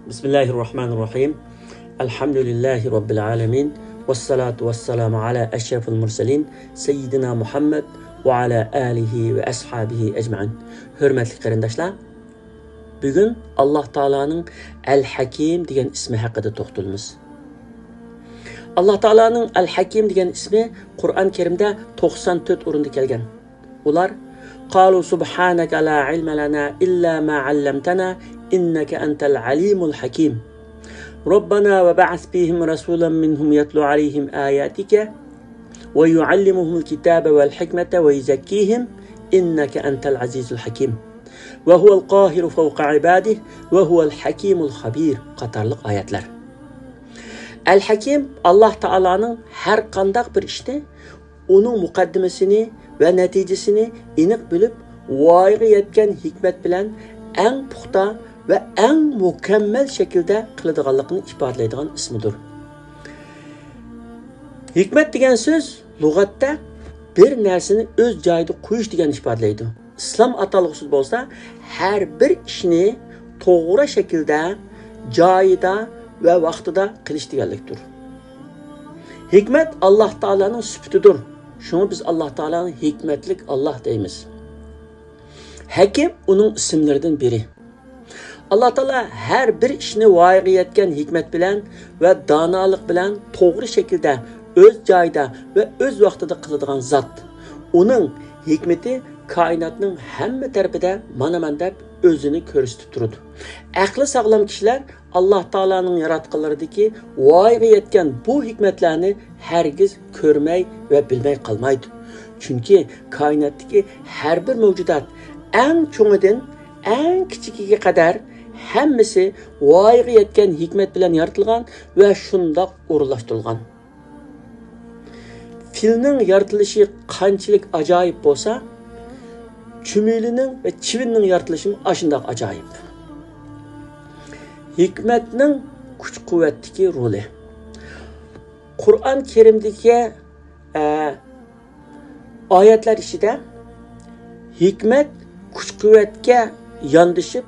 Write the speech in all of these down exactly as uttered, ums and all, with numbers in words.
بسم الله الرحمن الرحيم. الحمد لله رب العالمين. والصلاة والسلام على أشرف المرسلين سيدنا محمد وعلى آله وأصحابه أجمعين. ھۆرمەتلىك قېرىنداشلار، بۈگۈن ئاللاھ تائالانىڭ ئەل ھەكىم دېگەن ئىسمى ھەققىدە توختىلىمىز. ئاللاھ تائالانىڭ ئەل ھەكىم دېگەن ئىسمى قۇرئان كەرىمدە توقسان تۆت ئورۇندا كەلگەن. ئۇلار: قالوا سبحانك لا علم لنا إلا ما علمتنا إنك أنت العليم الحكيم. ربنا وابعث فيهم رسولا منهم يتلو عليهم آياتك ويعلمهم الكتاب والحكمة ويزكيهم إنك أنت العزيز الحكيم. وهو القاهر فوق عباده وهو الحكيم الخبير قاتارلىق ئايەتلەر. ئەل ھەكىم ئاللاھ تائالانىڭ ھەر قانداق بىر ئىشنى ئۇنىڭ مۇقەددىمىسىنى ۋە نەتىجىسىنى ئېنىق بىلىپ، ۋايىغا يەتكەن ھېكمەت بىلەن ئەڭ پۇختا ۋە ئەڭ مۇكەممەل شەكىلدە قىلىدىغانلىقىنى ئىپادىلەيدىغان ئىسمىدۇر. ھېكمەت دېگەن سۆز لۇغەتتە بىر نەرسىنى ئۆز جايىدا قويۇش دېگەننى ئىپادىلەيدۇ. ئىسلام ئاتالغۇسىدا بولسا ھەر بىر ئىشنى توغرا شەكىلدە، جايىدا ۋە ۋاقتىدا قىلىش دېگەنلىكتۇر. ھېكمەت ئاللاھ تائالانىڭ سۈپىتىدۇر. شۇڭا بىز ئاللاھ تائالانى ھېكمەتلىك ئاللاھ دەيمىز. ھەكىم ئۇنىڭ ئىسىملىرىدىن بىرى. ئاللاھ تائالا ھەر بىر ئىشنى ۋايىغا يەتكەن ھېكمەت بىلەن ۋە دانالىق بىلەن توغرا شەكىلدە، ئۆز جايىدا ۋە ئۆز ۋاقتىدا قىلىدىغان زات. ئۇنىڭ ھېكمىتى كائىناتنىڭ ھەممە تەرىپىدە مانا مەن دەپ ئۆزىنى كۆرسىتىپ تۇرىدۇ. ئەقلى ساغلام كىشىلەر ئاللاھ تائالانىڭ ياراتقانلىرىدىكى ۋايىغا يەتكەن بۇ ھېكمەتلەرنى ھەرگىز كۆرمەي ۋە بىلمەي قالمايدۇ. چۈنكى كائىناتتىكى ھەر بىر مەۋجۇدات، ئەڭ چوڭىدىن ئەڭ كىچىكىگە قەدەر، ھەممىسى ۋايىغا يەتكەن ھېكمەت بىلەن يارىتىلغان ۋە شۇنداق ئورۇنلاشتۇرۇلغان. پىلنىڭ يارىتىلىشى قانچىلىك ئاجايىپ بولسا، چۈمۈلىنىڭ ۋە چىۋىننىڭ يارىتىلىشىمۇ ئاشۇنداق ئاجايىپ. ھېكمەتنىڭ كۈچ-قۇۋۋەتتىكى رولى. قۇرئان كەرىمدىكى، ئە، ئايەتلەر ئىچىدە ھېكمەت كۈچ-قۇۋۋەتكە ياندىشىپ،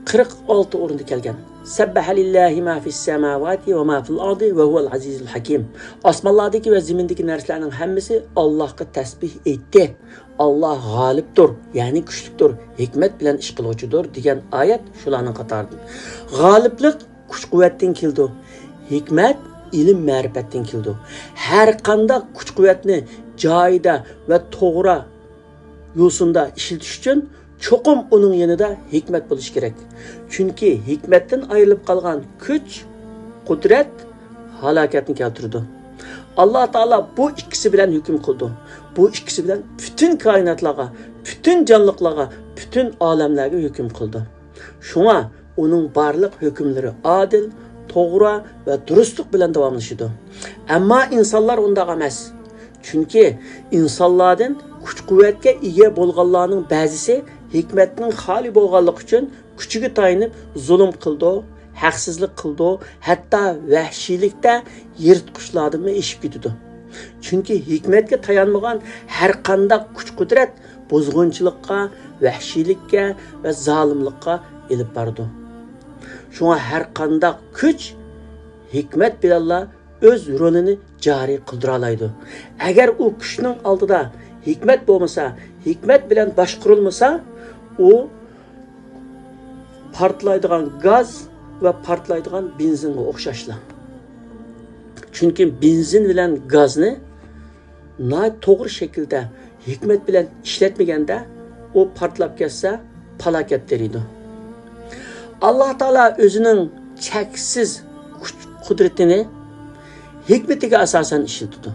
قىرىق ئالتە ئورۇندا كەلگەن. سەببەھە لىللاھى ما فىس سەماۋاتى ۋە ما فىل ئەردى ۋە ھۇۋەل ئەزىزۇل ھەكىم. ئاسمانلاردىكى ۋە زېمىندىكى نەرسىلەرنىڭ ھەممىسى ئاللاھقا تەسبىھ ئېيتتى. ئاللاھ غالىپتۇر، يەنى كۈچلۈكتۇر، ھېكمەت بىلەن ئىش قىلغۇچىدۇر دېگەن ئايەت شۇلارنىڭ قاتارىدىن. غالىپلىق كۈچ-قۇۋۋەتتىن كېلىدۇ. ھېكمەت ئىلىم-مەرىپەتتىن كېلىدۇ. ھەر قانداق كۈچ-قۇۋۋەتنى جايىدا ۋە توغرا يوسۇندا ئىشلىتىش ئۈچۈن چوقۇم ئۇنىڭ يېنىدا ھېكمەت بولۇشى كېرەك. چۈنكى ھېكمەتتىن ئايرىلىپ قالغان كۈچ، قۇدرەت ھالاكەتنى كەلتۈرىدۇ. ئاللاھ تائالا بۇ ئىككىسى بىلەن ھۆكۈم قىلىدۇ. بۇ ئىككىسى بىلەن پۈتۈن كائىناتلارغا، پۈتۈن جانلىقلارغا، پۈتۈن ئالەملەرگە ھۆكۈم قىلىدۇ. شۇڭا ئۇنىڭ بارلىق ھۆكۈملىرى ئادىل، توغرا ۋە دۇرۇسلۇق بىلەن داۋاملىشىدۇ. ئەمما ئىنسانلار ئۇنداق ئەمەس. چۈنكى ئىنسانلاردىن كۈچ-قۇۋۋەتكە ئىگە بولغانلارنىڭ بەزىسى ھېكمەتتىن خالىي بولغانلىقى ئۈچۈن كۈچىگە تايىنىپ زۇلۇم قىلىدۇ، ھەقسىزلىق قىلىدۇ، ھەتتا ۋەھشىيلىكتە يىرتقۇچلاردىنمۇ ئېشىپ كېتىدۇ. چۈنكى ھېكمەتكە تايانمىغان ھەر قانداق كۈچ-قۇدرەت بۇزغۇنچىلىققا، ۋەھشىيلىككە ۋە زالىملىققا ئېلىپ بارىدۇ. شۇڭا ھەر قانداق كۈچ ھېكمەت بىلەنلا ئۆز رولىنى جارى قىلدۇرالايدۇ. ئەگەر ئۇ كۈچنىڭ ئالدىدا ھېكمەت بولمىسا، ھېكمەت بىلەن باشقۇرۇلمىسا، ئۇ پارتلايدىغان گاز ۋە پارتلايدىغان بېنزىنغا ئوخشاشلا. چۈنكى بېنزىن بىلەن گازنى ناھايىتى توغرا شەكىلدە، ھېكمەت بىلەن ئىشلەتمىگەندە، ئۇ پارتلاپ كەتسە، پالاكەت تېرىيدۇ. ئاللاھ تائالا ئۆزىنىڭ چەكسىز كۈچ-قۇدرىتىنى ھېكمىتىگە ئاساسەن ئىشلىتىدۇ.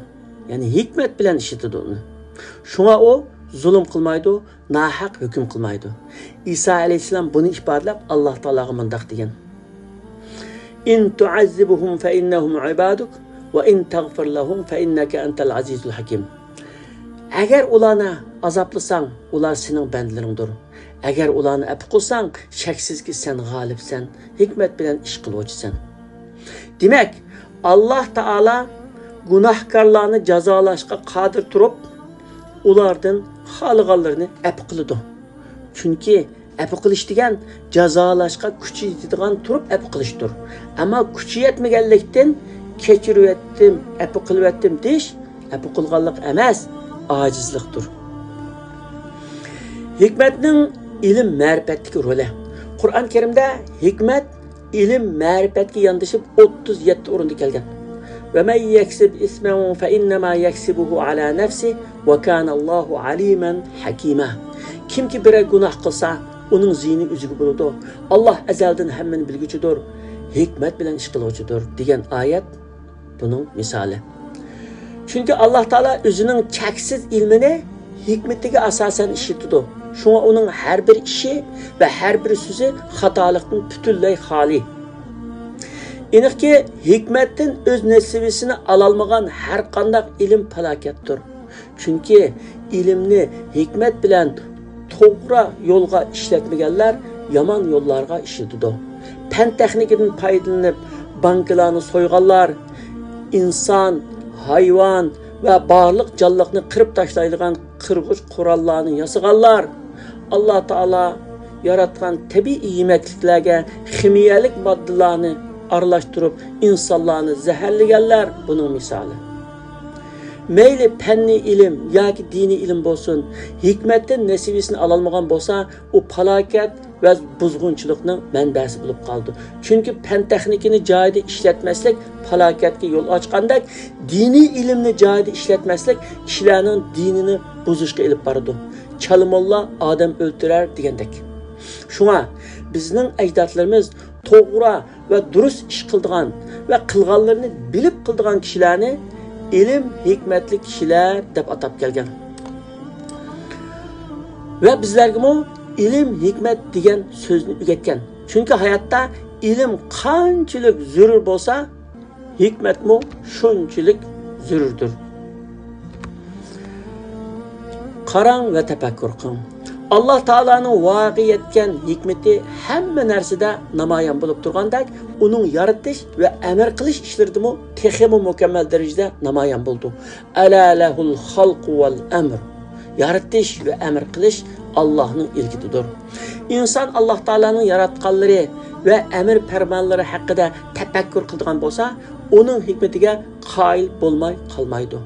يەنى ھېكمەت بىلەن ئىشلىتىدۇ ئۇنى. شۇڭا ئۇ زۇلۇم قىلمايدۇ، ناھەق ھۆكۈم قىلمايدۇ. ئىسا ئەلەيھىسسالام بۇنى ئىپادىلەپ، ئاللاھ تائالاغا مۇنداق دېگەن: إن تعذبهم فإنهم عبادك وإن تغفر لهم فإنك أنت العزيز الحكيم. ئەگەر ئۇلارنى ئازابلىساڭ، ئۇلار سېنىڭ بەندىلىرىڭدۇر. ئەگەر ئۇلارنى ئەپۇ قىلساڭ، شەكسىزكى، سەن غالىپسەن، ھېكمەت بىلەن ئىش قىلغۇچىسەن. دېمەك، ئاللاھ تائالا گۇناھكارلارنى جازالاشقا قادىر تۇرۇپ، ئۇلاردىن خالىغانلىرىنى ئەپۇ قىلىدۇ. چۈنكى ئەپۇ قىلىش دېگەن جازالاشقا كۈچى يېتىدىغان تۇرۇپ ئەپۇ قىلىشتۇر. ئەمما كۈچى يەتمىگەنلىكتىن «كەچۈرۈۋەتتىم، ئەپۇ قىلىۋەتتىم» دېيىش ئەپۇ قىلغانلىق ئەمەس، ئاجىزلىقتۇر. ھېكمەتنىڭ ئىلىم مەرىپەتتىكى رولى. قۇرئان كەرىمدە ھېكمەت ئىلىم مەرىپەتكە ياندىشىپ ئوتتۇز يەتتە ئورۇندا كەلگەن. «وَمَنْ يَكْسِبْ إِثْمًا فَإِنَّمَا يَكْسِبُهُ عَلَى نَفْسِهِ وَكَانَ اللَّهُ عَلِيمًا حَكِيمًا» كىمكى بىرەر گۇناھ قىلسا، ئۇنىڭ زىيىنى ئۆزىگە بولىدۇ. ئاللاھ ئەزەلدىن ھەممىنى بىلگۈچىدۇر، ھېكمەت بىلەن ئىش قىلغۇچىدۇر، دېگەن ئايەت بۇنىڭ مىسالى. چۈنكى ئاللاھ تائالا ئۆزىنىڭ چەكسىز ئىلمىنى ھېكمىتىگە ئاساسەن ئىشلىتىدۇ. شۇڭا ئۇنىڭ ھەر بىر ئىشى ۋە ھەر بىر سۆزى خاتالىقتىن پۈتۈنلەي خالىي. ئېنىقكى، ھېكمەتتىن ئۆز نېسىۋىسىنى ئالالمىغان ھەر قانداق ئىلىم پالاكەتتۇر. چۈنكى ئىلىمنى ھېكمەت بىلەن توغرا يولغا ئىشلەتمىگەنلەر يامان يوللارغا ئىشلىتىدۇ. پەن تېخنىكىدىن پايدىلىنىپ بانكىلارنى سويغانلار، ئىنسان، ھايۋان ۋە بارلىق جانلىقنى قىرىپ تاشلايدىغان قىرغۇچ قوراللارنى ياسىغانلار، ئاللاھ تائالا ياراتقان تەبىئىي يېمەكلىكلەرگە خىمىيەلىك ماددىلارنى ئارىلاشتۇرۇپ ئىنسانلارنى زەھەرلىگەنلەر بۇنىڭ مىسالى. مەيلى پەننىي ئىلىم ياكى دىنىي ئىلىم بولسۇن، ھېكمەتتىن نېسىۋىسىنى ئالالمىغان بولسا، ئۇ پالاكەت ۋە بۇزغۇنچىلىقنىڭ مەنبەسى بولۇپ قالىدۇ. چۈنكى پەن تېخنىكىنى جايىدا ئىشلەتمەسلىك پالاكەتكە يول ئاچقاندەك، دىنىي ئىلىمنى جايىدا ئىشلەتمەسلىك كىشىلەرنىڭ دىنىنى بۇزۇشقا ئېلىپ بارىدۇ. «چالا موللا ئادەم ئۆلتۈرەر» دېگەندەك. شۇڭا بىزنىڭ ئەجدادلىرىمىز توغرا ۋە دۇرۇس ئىش قىلىدىغان ۋە قىلغانلىرىنى بىلىپ قىلىدىغان كىشىلەرنى ئىلىم ھېكمەتلىك كىشىلەر دەپ ئاتاپ كەلگەن. ۋە بىزلەرگىمۇ ئىلىم ھېكمەت دېگەن سۆزنى ئۆگەتكەن. چۈنكى ھاياتتا ئىلىم قانچىلىك زۆرۈر بولسا، ھېكمەتمۇ شۇنچىلىك زۆرۈردۇر. قاراڭ ۋە تەپەككۇر قىلىڭ. ئاللاھ تائالانىڭ ۋاگە يەتكەن ھېكمىتى ھەممە نەرسىدە نامايان بولۇپ تۇرغاندەك، ئۇنىڭ يارىتىش ۋە ئەمر قىلىش ئىشلىرىدىمۇ تېخىمۇ مۇكەممەل دەرىجىدە نامايان بولىدۇ. «ئەلا لەھۇل خەلقۇ ۋەل ئەمر». يارىتىش ۋە ئەمر قىلىش ئاللاھنىڭ ئىلكىدىدۇر. ئىنسان ئاللاھ تائالانىڭ ياراتقانلىرى ۋە ئەمر پەرمانلىرى ھەققىدە تەپەككۇر قىلىدىغان بولسا، ئۇنىڭ ھېكمىتىگە قايىل بولماي قالمايدۇ.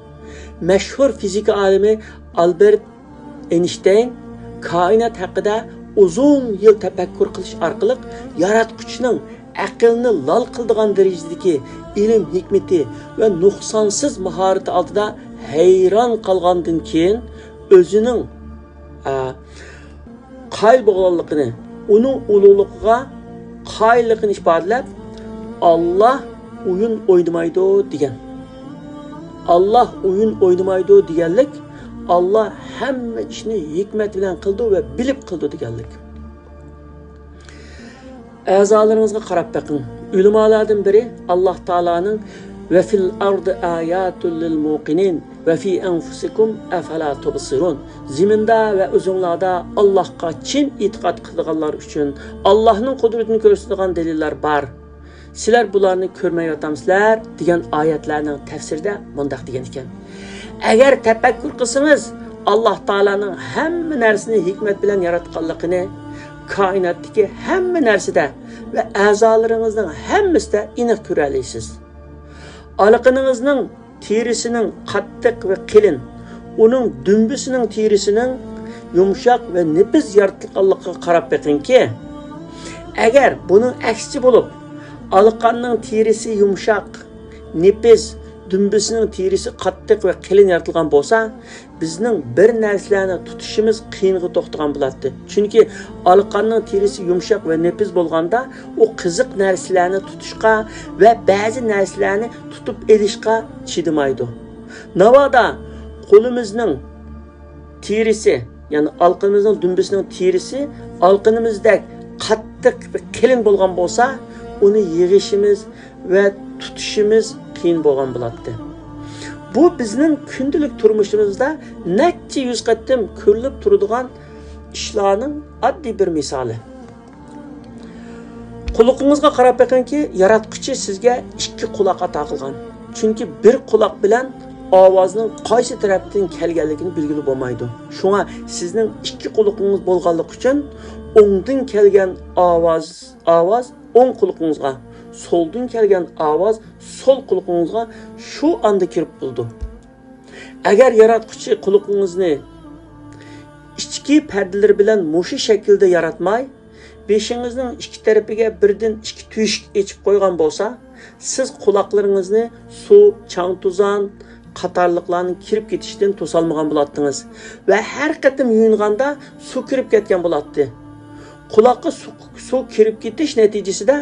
مەشھۇر فىزىكا ئالىمى ئالبېرت ئېينشتەين كائىنات ھەققىدە ئۇزۇن يىل تەپەككۇر قىلىش ئارقىلىق ياراتقۇچىنىڭ ئەقىلنى لال قىلىدىغان دەرىجىدىكى ئىلىم ھېكمىتى ۋە نۇقسانسىز ماھارىتى ئالدىدا ھەيران قالغاندىن كېيىن، ئۆزىنىڭ، ئە، قايىل بولغانلىقىنى، ئۇنىڭ ئۇلۇغلۇقىغا قايىللىقىنى ئىپادىلەپ، «ئاللاھ ئويۇن ئوينىمايدۇ» دېگەن. «ئاللاھ ئويۇن ئوينىمايدۇ» دېگەنلىك، «ئاللاھ ھەممە ئىشنى ھېكمەت بىلەن قىلىدۇ ۋە بىلىپ قىلىدۇ» دېگەنلىك. ئەزالىرىڭىزغا قاراپ بېقىڭ. ئۆلىمالاردىن بىرى ئاللاھ تائالانىڭ «ۋە فىل ئەردى ئاياتۇن لىل مۇقىنىن ۋە فى ئەنفۇسىكۇم ئەفەلا تۇبسىرۇن»، زېمىندا ۋە ئۆزۈڭلاردا ئاللاھقا چىن ئېتىقاد قىلىدىغانلار ئۈچۈن ئاللاھنىڭ قۇدرىتىنى كۆرسىتىدىغان دەلىللەر بار. سىلەر بۇلارنى كۆرمەيۋاتامسىلەر؟ دېگەن ئايەتلەرنىڭ تەپسىرىدە مۇنداق دېگەن ئىكەن. ئەگەر تەپەككۇر قىلسىڭىز، ئاللاھ تائالانىڭ ھەممە نەرسىنى ھېكمەت بىلەن ياراتقانلىقىنى كائىناتتىكى ھەممە نەرسىدە ۋە ئەزالىرىڭىزنىڭ ھەممىسىدە ئېنىق كۆرەلەيسىز. ئالىقىنىڭىزنىڭ تېرىسىنىڭ قاتتىق ۋە قېلىن، ئۇنىڭ دۈمبىسىنىڭ تېرىسىنىڭ يۇمشاق ۋە نېپىز يارىتىلغانلىقىغا قاراپ بېقىڭكى، ئەگەر بۇنىڭ ئەكسىچە بولۇپ، ئالىقاننىڭ تېرىسى يۇمشاق، نېپىز، دۈمبىسىنىڭ تېرىسى قاتتىق ۋە قېلىن يارىتىلغان بولسا، بىزنىڭ بىر نەرسىلەرنى تۇتۇشىمىز قىيىنغا توختىغان بولاتتى. چۈنكى ئالىقاننىڭ تېرىسى يۇمشاق ۋە نېپىز بولغاندا، ئۇ قىزىق نەرسىلەرنى تۇتۇشقا ۋە بەزى نەرسىلەرنى تۇتۇپ ئېلىشقا چىدىمايدۇ. ناۋادا قولىمىزنىڭ تېرىسى، يەنى ئالىقىنىمىزنىڭ دۈمبىسىنىڭ تېرىسى ئالىقىنىمىزدەك قاتتىق ۋە قېلىن بولغان بولسا، ئۇنى يىغىشىمىز ۋە تۇتۇشىمىز قىيىن بولغان بولاتتى. بۇ بىزنىڭ كۈندىلىك تۇرمۇشىمىزدا نەچچە يۈز قېتىم كۆرۈلۈپ تۇرىدىغان ئىشلارنىڭ ئاددىي بىر مىسالى. قۇلىقىڭىزغا قاراپ بېقىڭكى، ياراتقۇچى سىزگە ئىككى قۇلاق ئاتا قىلغان. چۈنكى بىر قۇلاق بىلەن ئاۋازنىڭ قايسى تەرەپتىن كەلگەنلىكىنى بىلگىلى بولمايدۇ. شۇڭا سىزنىڭ ئىككى قۇلىقىڭىز بولغانلىقى ئۈچۈن ئوڭدىن كەلگەن ئاۋاز، ئاۋاز ئوڭ قۇلىقىڭىزغا، سولدىن كەلگەن ئاۋاز سول قۇلىقىڭىزغا شۇ ئاندا كىرىپ بولىدۇ. ئەگەر ياراتقۇچى قۇلىقىڭىزنى ئىچكى پەردىلىرى بىلەن مۇشۇ شەكىلدە ياراتماي، بېشىڭىزنىڭ ئىككى تەرىپىگە بىردىن ئىككى تۆشۈك ئېچىپ قويغان بولسا، سىز قۇلاقلىرىڭىزنى سۇ، چاڭ-توزان قاتارلىقلارنىڭ كىرىپ كېتىشىدىن توسالمىغان بولاتتىڭىز ۋە ھەر قېتىم يۇيۇنغاندا سۇ كىرىپ كەتكەن بولاتتى. قۇلاققا سۇ، سۇ كىرىپ كېتىش نەتىجىسىدە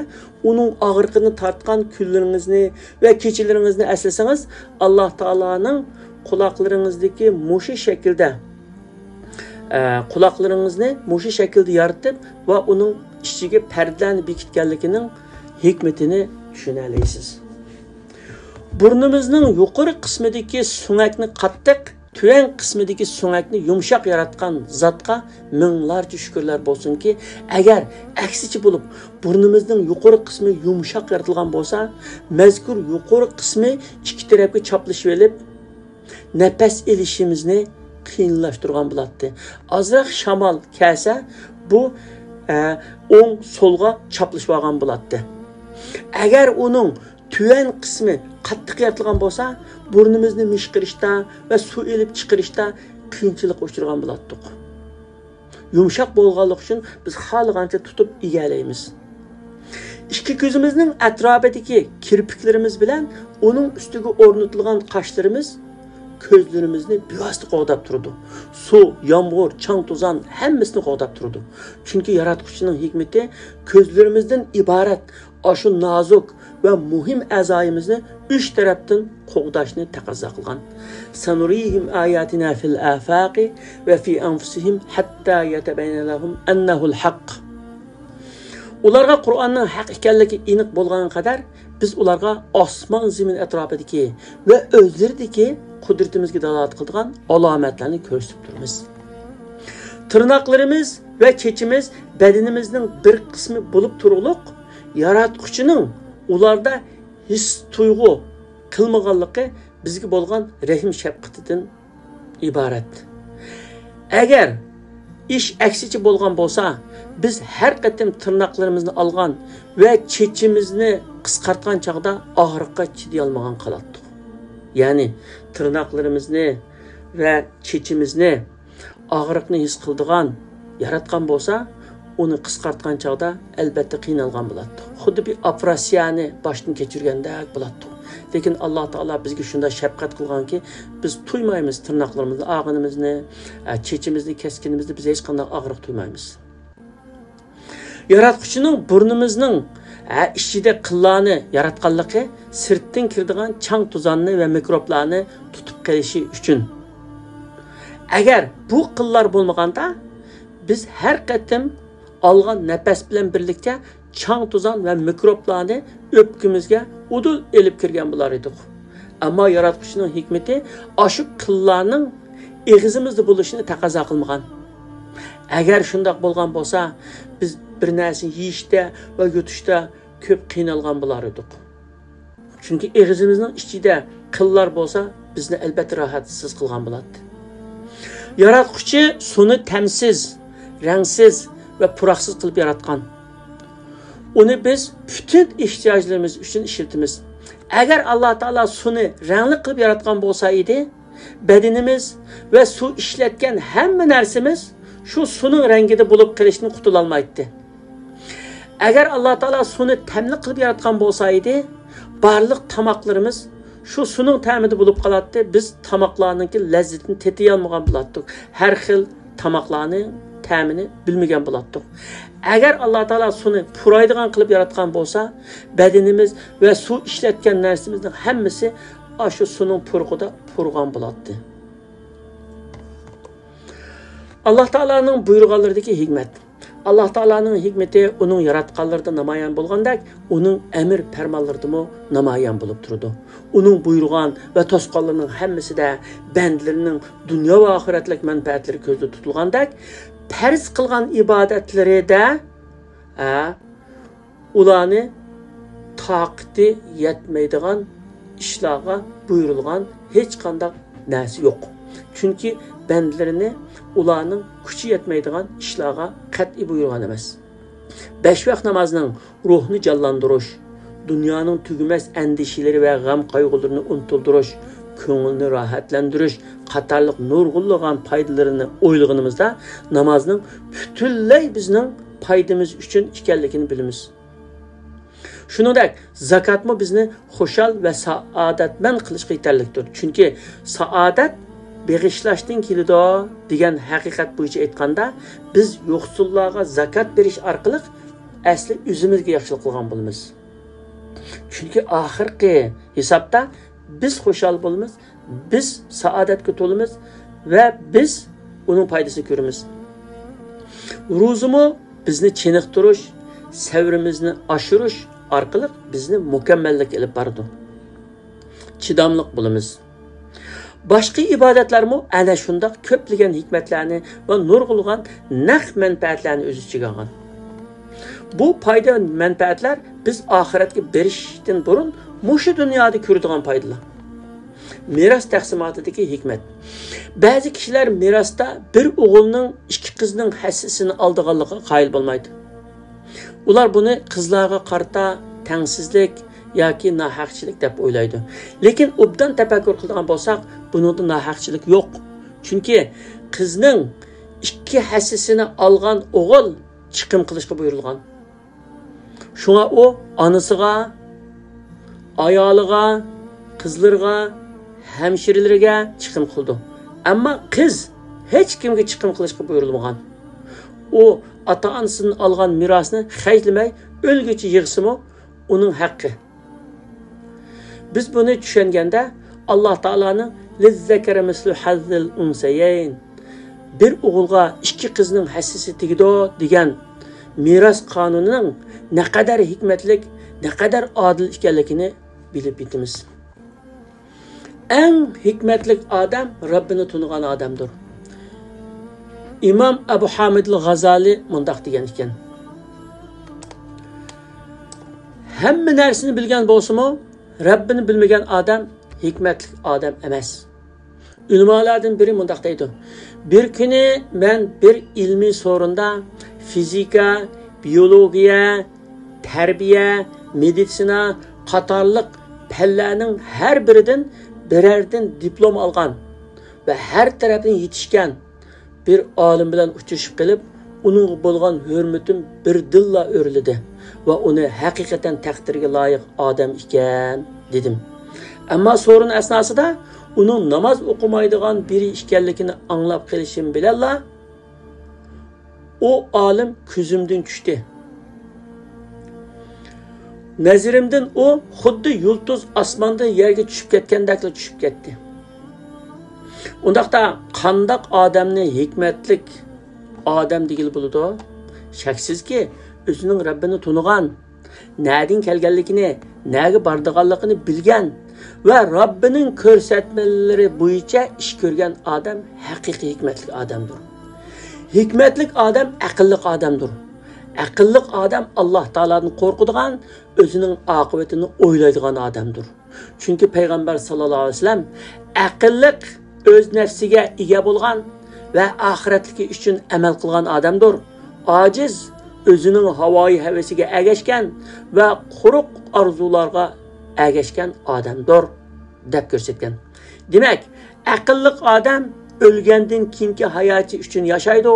ئۇنىڭ ئاغرىقىنى تارتقان كۈنلىرىڭىزنى ۋە كېچىلىرىڭىزنى ئەسلىسىڭىز، ئاللا تائالانىڭ قۇلاقلىرىڭىزدىكى مۇشۇ شەكىلدە، ئە، قۇلاقلىرىڭىزنى مۇشۇ شەكىلدە يارىتىپ ۋە ئۇنىڭ ئىچىگە پەردىلەرنى بېكىتكەنلىكىنىڭ ھېكمىتىنى چۈشىنەلەيسىز. بۇرنىمىزنىڭ يۇقىرى قىسمىدىكى سۆڭەكنى قاتتىق، تۆۋەن قىسمىدىكى سۆڭەكنى يۇمشاق ياراتقان زاتقا مىڭلارچە شۈكۈرلەر بولسۇنكى، ئەگەر ئەكسىچە بولۇپ، بۇرنىمىزنىڭ يۇقىرى قىسمى يۇمشاق يارىتىلغان بولسا، مەزكۇر يۇقىرى قىسمى ئىككى تەرەپكە چاپلىشىۋېلىپ، نەپەس ئېلىشىمىزنى قىيىنلاشتۇرغان بولاتتى. ئازراق شامال كەلسە، بۇ، ئە، ئوڭ سولغا چاپلىشىۋالغان بولاتتى. ئەگەر ئۇنىڭ تۆۋەن قىسمى قاتتىق يارىتىلغان بولسا، بۇرنىمىزنى مىشقىرىشتا ۋە سۇ ئېلىپ چىقىرىشتا قىيىنچىلىققا ئۇچرىغان بولاتتۇق. يۇمشاق بولغانلىقى ئۈچۈن بىز خالىغانچە تۇتۇپ ئىگىلەيمىز. ئىككى كۆزىمىزنىڭ ئەتراپىدىكى كىرپىكلىرىمىز بىلەن ئۇنىڭ ئۈستىگە ئورنىتىلغان قاشلىرىمىز كۆزلىرىمىزنى بىۋاسىتە قوغداپ تۇرىدۇ. سۇ، يامغۇر، چاڭ-توزان ھەممىسىنى قوغداپ تۇرىدۇ. چۈنكى ياراتقۇچىنىڭ ھېكمىتى كۆزلىرىمىزدىن ئىبارەت ئاشۇ نازۇك ۋە مۇھىم ئەزايىمىزنى ئۈچ تەرەپتىن قوغداشنى تەقەززا قىلغان. سەنۇرىھىم ئاياتىنا فىل ئافاقى ۋە في ئەنفۇسىھىم ھەتتا يەتەبەييەنە لەھۇم ئەننەھۇل ھەق. ئۇلارغا قۇرئاننىڭ ھەق ئىكەنلىكى ئېنىق بولغان قەدەر، بىز ئۇلارغا ئاسمان زېمىن ئەتراپىدىكى ۋە ئۆزلىرىدىكى قۇدرىتىمىزگە دالالەت قىلىدىغان ئالامەتلەرنى كۆرسىتىپ تۇرىمىز. تىرناقلىرىمىز ۋە چېچىمىز بەدىنىمىزنىڭ بىر قىسمى بولۇپ تۇرۇقلۇق، ياراتقۇچىنىڭ ئۇلاردا ھېس تۇيغۇ قىلمىغانلىقى بىزگە بولغان رەھىم شەپقىتىدىن ئىبارەت. ئەگەر ئىش ئەكسىچە بولغان بولسا، بىز ھەر قېتىم تىرناقلىرىمىزنى ئالغان ۋە چېچىمىزنى قىسقارتقان چاغدا ئاغرىققا چىدىيالمىغان قالاتتۇق. يەنى تىرناقلىرىمىزنى ۋە چېچىمىزنى ئاغرىقنى ھېس قىلىدىغان ياراتقان بولسا، ئۇنى قىسقارتقان چاغدا ئەلبەتتە قىينالغان بولاتتۇق. خۇددى بىر ئوپېراتسىيەنى باشتىن كەچۈرگەندەك بولاتتۇق. لېكىن ئاللا تائالا بىزگە شۇنداق شەپقەت قىلغانكى، بىز تۇيمايمىز تىرناقلىرىمىزنى ئالغىنىمىزنى، ئە، چېچىمىزنى كەسكىنىمىزنى، بىز ھېچقانداق ئاغرىق تۇيمايمىز. ياراتقۇچىنىڭ بۇرنىمىزنىڭ، ھە، ئىچىدە قىللارنى ياراتقانلىقى سىرتتىن كىرىدىغان چاڭ-توزاننى ۋە مىكروبلارنى تۇتۇپ قېلىشى ئۈچۈن. ئەگەر بۇ قىللار بولمىغاندا، بىز ھەر قېتىم ئالغان نەپەس بىلەن بىرلىكتە چاڭ-توزان ۋە مىكروبلارنى ئۆپكىمىزگە ئۇدۇل ئېلىپ كىرگەن بولار ئىدۇق. ئەمما ياراتقۇچىنىڭ ھېكمىتى ئاشۇ قىللارنىڭ ئېغىزىمىزدا بولۇشىنى تەقەززا قىلمىغان. ئەگەر شۇنداق بولغان بولسا، بىز بىر نەرسىنى يېيىشتە ۋە يۇتۇشتا كۆپ قىينالغان بولار ئىدۇق. چۈنكى ئېغىزىمىزنىڭ ئىچىدە قىللار بولسا، بىزنى ئەلبەتتە راھەتسىز قىلغان بولاتتى. ياراتقۇچى سۇنى تەمسىز، رەڭسىز ۋە پۇراقسىز قىلىپ ياراتقان. ئۇنى بىز پۈتۈن ئېھتىياجلىرىمىز ئۈچۈن ئىشلىتىمىز. ئەگەر ئاللا تائالا سۇنى رەڭلىك قىلىپ ياراتقان بولسا ئىدى، بەدىنىمىز ۋە سۇ ئىشلەتكەن ھەممە نەرسىمىز شۇ سۇنىڭ رەڭگىدە بولۇپ قېلىشتىن قۇتۇلالمايتتى. ئەگەر ئاللا تائالا سۇنى تەملىك قىلىپ ياراتقان بولسا ئىدى، بارلىق تاماقلىرىمىز شۇ سۇنىڭ تەمىدە بولۇپ قالاتتى. بىز تاماقلارنىڭكى لەززىتىنى تېتىيالمىغان بولاتتۇق. ھەر خىل تاماقلارنىڭ تەمىنى بىلمىگەن بولاتتۇق. ئەگەر ئاللا تائالا سۇنى پۇرايدىغان قىلىپ ياراتقان بولسا، بەدىنىمىز ۋە سۇ ئىشلەتكەن نەرسىمىزنىڭ ھەممىسى ئاشۇ سۇنىڭ پۇرىقىدا پۇرىغان بولاتتى. ئاللا تائالانىڭ بۇيرۇغانلىرىدىكى ھېكمەت. ئاللا تائالانىڭ ھېكمىتى ئۇنىڭ ياراتقانلىرىدا نامايان بولغاندەك، ئۇنىڭ ئەمىر پەرمانلىرىدىمۇ نامايان بولۇپ تۇرىدۇ. ئۇنىڭ بۇيرۇغان ۋە توسقانلىرىنىڭ ھەممىسىدە بەندىلىرىنىڭ دۇنيا ۋە ئاخىرەتلىك مەنپەئەتلىرى كۆزدە تۇتۇلغاندەك، پەرز قىلغان ئىبادەتلىرىدە، ھە، ئۇلارنى تاقىتى يەتمەيدىغان ئىشلارغا بۇيرۇلغان ھېچقانداق نەرسە يوق. چۈنكى بەندىلىرىنى ئۇلارنىڭ كۈچى يەتمەيدىغان ئىشلارغا قەتئىي بۇيرۇغان ئەمەس. بەش ۋاق نامازنىڭ روھنى جانلاندۇرۇش، دۇنيانىڭ تۈگىمەس ئەندىشىلىرى ۋە غەم-قايغۇلىرىنى ئۇنتۇلدۇرۇش، كۆڭۈلنى راھەتلەندۈرۈش قاتارلىق نۇرغۇنلىغان پايدىلىرىنى ئويلىغىنىمىزدا، نامازنىڭ پۈتۈنلەي بىزنىڭ پايدىمىز ئۈچۈن ئىكەنلىكىنى بىلىمىز. شۇنىڭدەك، زاكاتمۇ بىزنى خۇشال ۋە سائادەتمەن قىلىشقا يېتەرلىكتۇر. چۈنكى سائادەت بېغىشلاشتىن كېلىدۇ دېگەن ھەقىقەت بويىچە ئېيتقاندا، بىز يوقسۇللارغا زاكات بېرىش ئارقىلىق ئەسلى ئۆزىمىزگە ياخشىلىق قىلغان بولىمىز. چۈنكى ئاخىرقى ھېسابتا بىز خۇشال بولىمىز، بىز سائادەتكە تولىمىز ۋە بىز ئۇنىڭ پايدىسىنى كۆرىمىز. روزىمۇ بىزنى چېنىقتۇرۇش، سەۋرىمىزنى ئاشۇرۇش ئارقىلىق بىزنى مۇكەممەللىككە ئېلىپ بارىدۇ. چىداملىق بولىمىز. باشقا ئىبادەتلەرمۇ ئەنە شۇنداق كۆپلىگەن ھېكمەتلەرنى ۋە نۇرغۇنلىغان نەق مەنپەئەتلەرنى ئۆز ئىچىگە ئالغان. بۇ پايدا مەنپەئەتلەر بىز ئاخىرەتكە بېرىشتىن بۇرۇن مۇشۇ دۇنيادا كۆرىدىغان پايدىلار. مىراس تەقسىماتىدىكى ھېكمەت. بەزى كىشىلەر مىراستا بىر ئوغۇلنىڭ ئىككى قىزنىڭ ھەسسىسىنى ئالىدىغانلىقىغا قايىل بولمايدۇ. ئۇلار بۇنى قىزلارغا قارىتا تەڭسىزلىك ياكى ناھەقچىلىك دەپ ئويلايدۇ. لېكىن ئوبدان تەپەككۇر قىلىدىغان بولساق، بۇنىڭدا ناھەقچىلىك يوق. چۈنكى قىزنىڭ ئىككى ھەسسىسىنى ئالغان ئوغۇل چىقىم قىلىشقا بۇيرۇلغان. شۇڭا ئۇ ئانىسىغا، ئايالىغا، قىزلىرىغا، ھەمشىرىلىرىگە چىقىم قىلىدۇ. ئەمما قىز ھېچ كىمگە چىقىم قىلىشقا بۇيرۇلمىغان. ئۇ ئاتا-ئانىسىدىن ئالغان مىراسنى خەجلىمەي ئۆلگۈچە يىغسىمۇ ئۇنىڭ ھەققى. بىز بۇنى چۈشەنگەندە، ئاللاھ تائالانىڭ «لىززەكەرى مىسلۇ ھەززىل ئۇنسەيەين»، «بىر ئوغۇلغا ئىككى قىزنىڭ ھەسسىسى تېگىدۇ» دېگەن مىراس قانۇنىنىڭ نەقەدەر ھېكمەتلىك، نەقەدەر ئادىل ئىكەنلىكىنى بىلىپ يېتىمىز. ئەڭ ھېكمەتلىك ئادەم رەببىنى تونۇغان ئادەمدۇر. ئىمام ئەبۇ ھامىدىل غازالى مۇنداق دېگەن ئىكەن: «ھەممە نەرسىنى بىلگەن بولسىمۇ، رەببىنى بىلمىگەن ئادەم ھېكمەتلىك ئادەم ئەمەس.» ئۆلىمالاردىن بىرى مۇنداق دەيدۇ: «بىر كۈنى مەن بىر ئىلمىي سورۇندا فىزىكا، بىيولوگىيە، تەربىيە، مېدىتسىنا قاتارلىق پەنلەرنىڭ ھەر بىرىدىن بىرەردىن دىپلوم ئالغان ۋە ھەر تەرەپتىن يېتىشكەن بىر ئالىم بىلەن ئۇچرىشىپ قېلىپ، ئۇنىڭغا بولغان ھۆرمىتىم بىردىنلا ئۆرلىدى ۋە ئۇنى ھەقىقەتەن تەقدىرگە لايىق ئادەم ئىكەن، دېدىم. ئەمما سورۇن ئەسناسىدا ئۇنىڭ ناماز ئوقۇمايدىغان بىرى ئىكەنلىكىنى ئاڭلاپ قېلىشىم بىلەنلا، ئۇ ئالىم كۆزۈمدىن چۈشتى. نەزىرىمدىن ئۇ خۇددى يۇلتۇز ئاسماندىن يەرگە چۈشۈپ كەتكەندەكلا چۈشۈپ كەتتى.» ئۇنداقتا قانداق ئادەمنى ھېكمەتلىك ئادەم دېگىلى بولىدۇ؟ شەكسىزكى، ئۆزىنىڭ رەببىنى تونۇغان، نەدىن كەلگەنلىكىنى، نەگە بارىدىغانلىقىنى بىلگەن ۋە رەببىنىڭ كۆرسەتمىلىرى بويىچە ئىش كۆرگەن ئادەم ھەقىقىي ھېكمەتلىك ئادەمدۇر. ھېكمەتلىك ئادەم ئەقىللىق ئادەمدۇر. ئەقىللىق ئادەم ئاللاھ تائالادىن قورقىدىغان، ئۆزىنىڭ ئاقىۋىتىنى ئويلايدىغان ئادەمدۇر. چۈنكى پەيغەمبەر ساللاللاھۇ ئەلەيھى ۋەسەللەم ئەقىللىق، ئۆز نەپسىگە ئىگە بولغان ۋە ئاخىرەتلىكى ئۈچۈن ئەمەل قىلغان ئادەمدۇر. ئاجىز، ئۆزىنىڭ ھاۋايى ھەۋىسىگە ئەگەشكەن ۋە قۇرۇق ئارزۇلارغا ئەگەشكەن ئادەمدۇر، دەپ كۆرسەتكەن. دېمەك، ئەقىللىق ئادەم ئۆلگەندىن كېيىنكى ھاياتى ئۈچۈن ياشايدۇ،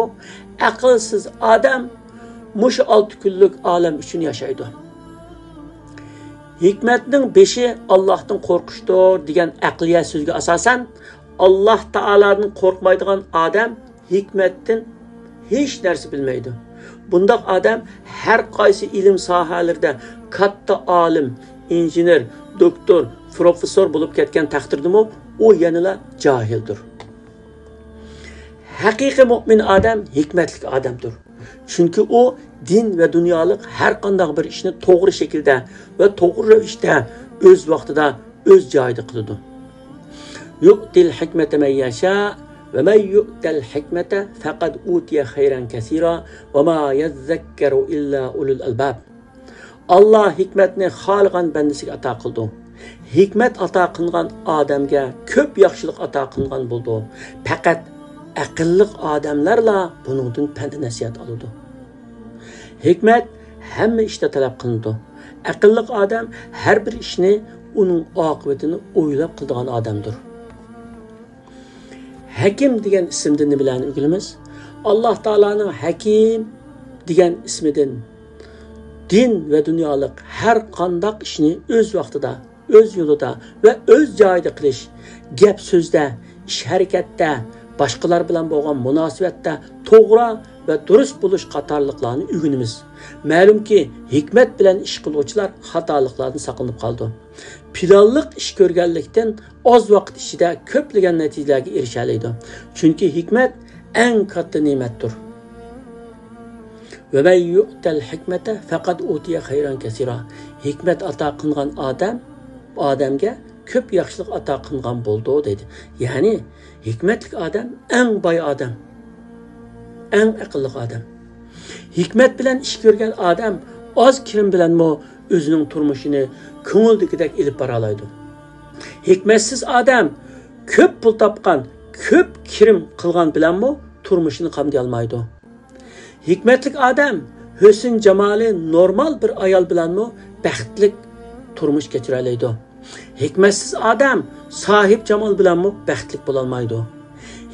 ئەقىلسىز ئادەم مۇشۇ ئالتە كۈنلۈك ئالەم ئۈچۈن ياشايدۇ. «ھېكمەتنىڭ بېشى ئاللاھتىن قورقۇشتۇر» دېگەن ئەقلىيە سۆزگە ئاساسەن، ئاللاھ تائالادىن قورقمايدىغان ئادەم ھېكمەتتىن ھېچ نەرسە بىلمەيدۇ. بۇنداق ئادەم ھەر قايسى ئىلىم ساھەلىرىدە كاتتا ئالىم، ئىنژېنېر، دوكتور، پروفېسسور بولۇپ كەتكەن تەقدىردىمۇ، ئۇ يەنىلا جاھىلدۇر. ھەقىقىي مۇئمىن ئادەم ھېكمەتلىك ئادەمدۇر. چۈنكى ئۇ دىن ۋە دۇنيالىق ھەر قانداق بىر ئىشنى توغرا شەكىلدە ۋە توغرا رەۋىشتە، ئۆز ۋاقتىدا، ئۆز جايىدا قىلىدۇ. يؤتى الحكمة من يشاء ومن يؤت الحكمة فقد أوتي خيرا كثيرا وما يذكر إلا أولو الألباب. ئاللاھ ھېكمەتنى خالىغان بەندىسىگە ئاتا قىلىدۇ. ھېكمەت ئاتا قىلغان ئادەمگە كۆپ ياخشىلىق ئاتا قىلغان بولىدۇ. پەقەت ئەقىللىق ئادەملەرلا بۇنىڭدىن پەند-نەسىھەت ئالىدۇ. ھېكمەت ھەممە ئىشتا تەلەپ قىلىنىدۇ. ئەقىللىق ئادەم ھەر بىر ئىشنى ئۇنىڭ ئاقىۋىتىنى ئويلاپ قىلىدىغان ئادەمدۇر. ھەكىم دېگەن ئىسىمدىن نېمىلەرنى ئۆگىنىمىز؟ ئاللاھ تائالانىڭ ھەكىم دېگەن ئىسمىدىن دىن ۋە دۇنيالىق ھەر قانداق ئىشنى ئۆز ۋاقتىدا، ئۆز يولىدا ۋە ئۆز جايىدا قىلىش، گەپ-سۆزدە، ئىش-ھەرىكەتتە، باشقىلار بىلەن بولغان مۇناسىۋەتتە توغرا ۋە دۇرۇس بولۇش قاتارلىقلارنى ئۆگىنىمىز. مەلۇمكى، ھېكمەت بىلەن ئىش قىلغۇچىلار خاتالىقلاردىن ساقلىنىپ قالىدۇ. پىلانلىق ئىش كۆرگەنلىكتىن ئاز ۋاقىت ئىچىدە كۆپلىگەن نەتىجىلەرگە ئېرىشەلەيدۇ. چۈنكى ھېكمەت ئەڭ كاتتا نېمەتتۇر. وَمَن يُؤْتَ الْحِكْمَةَ فَقَدْ أُوتِيَ خَيْرًا كَثِيرًا. ھېكمەت ئاتا قىلغان ئادەم، ئادەمگە كۆپ ياخشىلىق ئاتا قىلغان بولىدۇ، دەيدۇ. يەنى، ھېكمەتلىك ئادەم ئەڭ باي ئادەم، ئەڭ ئەقىللىق ئادەم. ھېكمەت بىلەن ئىش كۆرگەن ئادەم ئاز كىرىم بىلەنمۇ ئۆزىنىڭ تۇرمۇشىنى كۆڭۈلدىكىدەك ئېلىپ بارالايدۇ. ھېكمەتسىز ئادەم كۆپ پۇل تاپقان، كۆپ كىرىم قىلغان بىلەنمۇ تۇرمۇشىنى قامدىيالمايدۇ. ھېكمەتلىك ئادەم ھۆسن-جامالى نورمال بىر ئايال بىلەنمۇ بەختلىك تۇرمۇش كەچۈرەلەيدۇ. ھېكمەتسىز ئادەم ساھىب-جامال بىلەنمۇ بەختلىك بولالمايدۇ.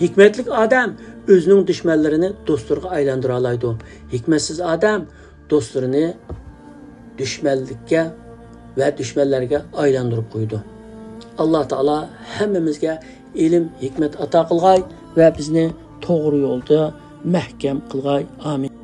ھېكمەتلىك ئادەم ئۆزىنىڭ دۈشمەنلىرىنى دوستلىرىغا ئايلاندۇرالايدۇ. ھېكمەتسىز ئادەم دوستلىرىنى دۈشمەنلىككە ۋە دۈشمەنلەرگە ئايلاندۇرۇپ قويىدۇ. ئاللاھ تائالا ھەممىمىزگە ئىلىم، ھېكمەت ئاتا قىلغاي ۋە بىزنى توغرا يولدا مەھكەم قىلغاي. ئامىن.